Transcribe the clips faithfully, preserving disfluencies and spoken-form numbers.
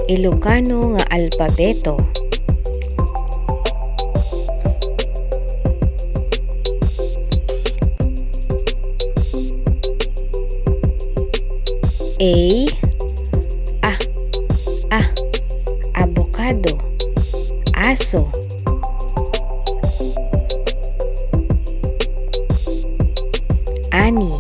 Ilocano nga alpabeto. A, a, a, abokado, aso. Ani.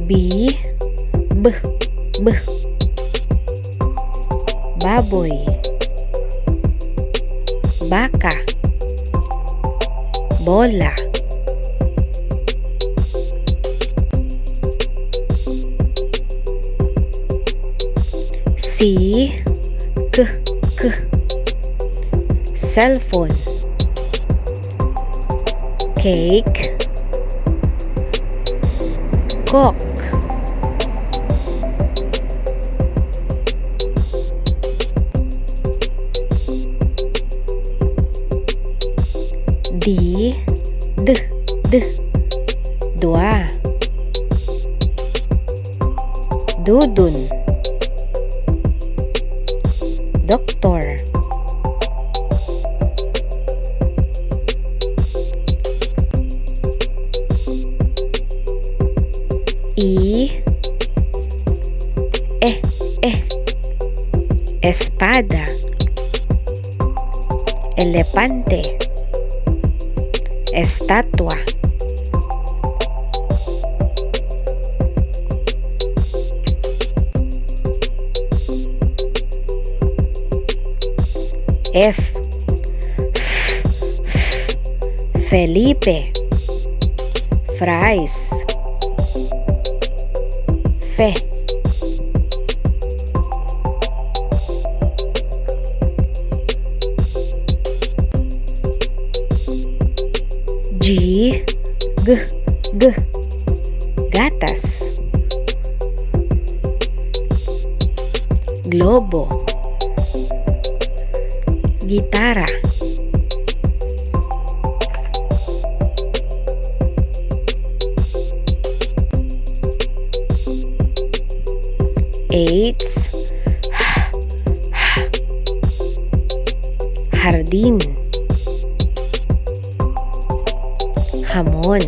Bi, b, b. Baboy. Baka. Bola. Si, k, k. Cellphone. Cake. Coke. Di, d, d. Dua. Dudun. Doktor. I, e, e. Espada. Elepante. Estatua. F. Felipe. Fries. Fe. G, g, g. Gatas. Globo. Gitara. H, h, h. Hardin. Hamon.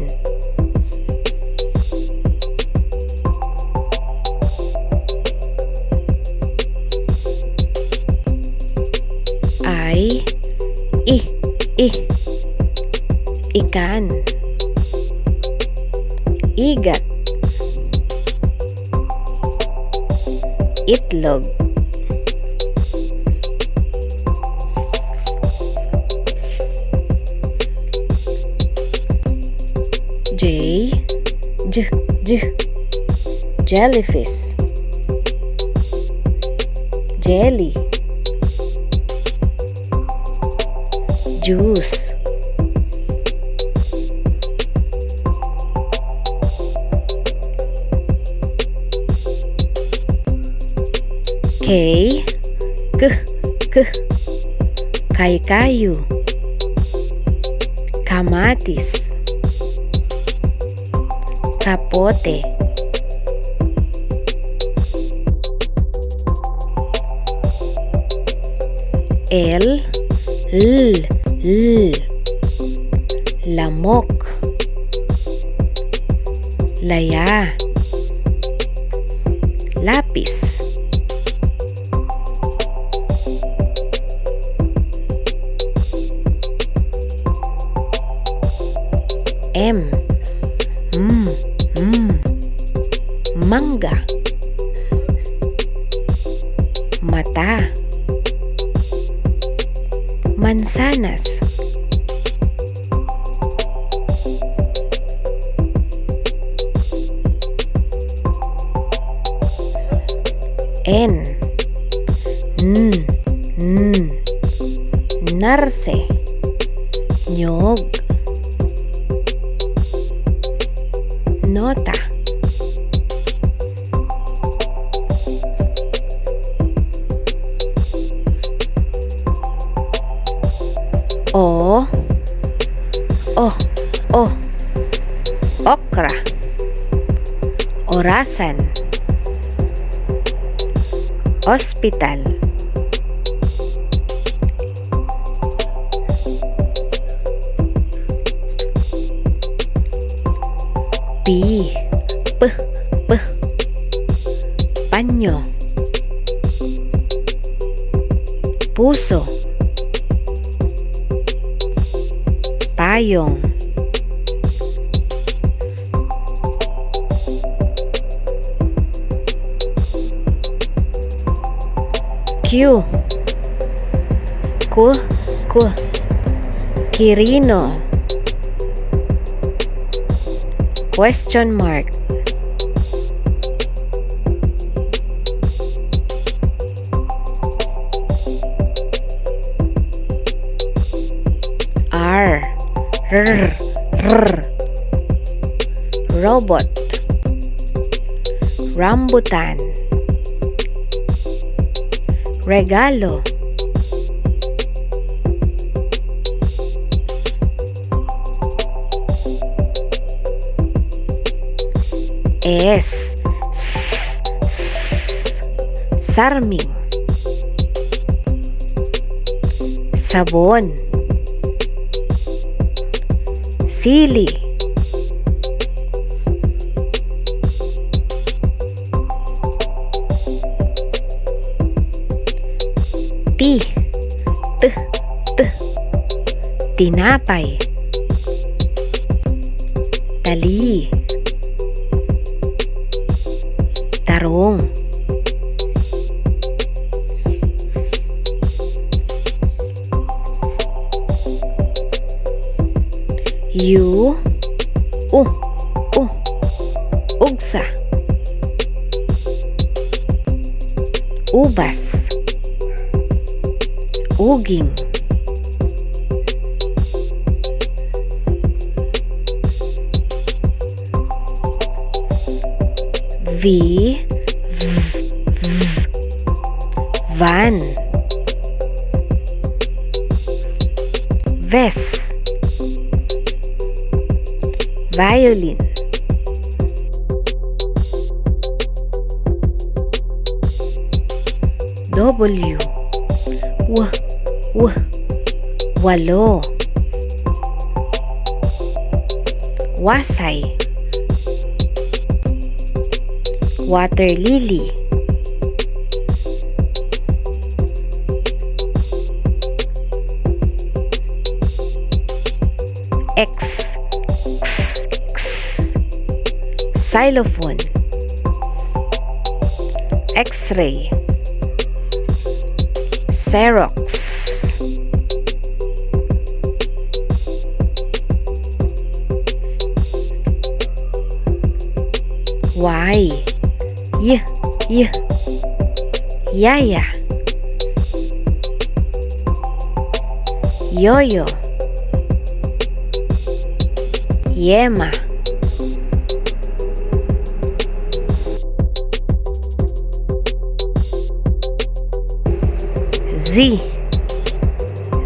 I, i, i. Ikan. Igat. Itlog. J, j, j. Jellyfish. Jelly. Juice. K, k, k. Kaykayo. Kamatis. Kapote. L, l, l. Lamok. Laya. Lapis. M. M. M. Mangga. Mata. Mansanas. N. N. N. Narse. Nyog. Nota. O, O, o. Okra. Orasan. Ospital. Pi, p, p. Panyo. Puso. Payong. Q, Q, Q. Kirino. Question mark. R, R, R. Robot. Rambutan. Regalo. S, S, S. Sarming. Sabon. Sili. Ti, t, t. Tinapay. Tali. Tarong. U, u, u. Ugsa. Ubas. Uging. V, v, v. Van. Vest. Violin. W, w, w. Walo. Wasay. Water lily. X, x, x. Xylophone. X-ray. Xerox. Y, y, y. Yaya. Yoyo. Yema. Z,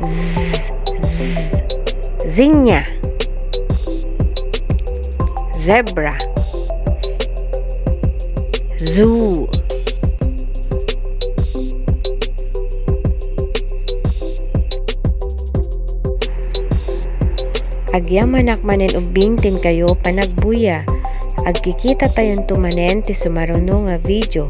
z, z. Zinnia. Zebra. Zoo. Agyamanak manen ubbing ti inkayo panagbuya. Agkikitatayon to manen ti sumaruno nga video.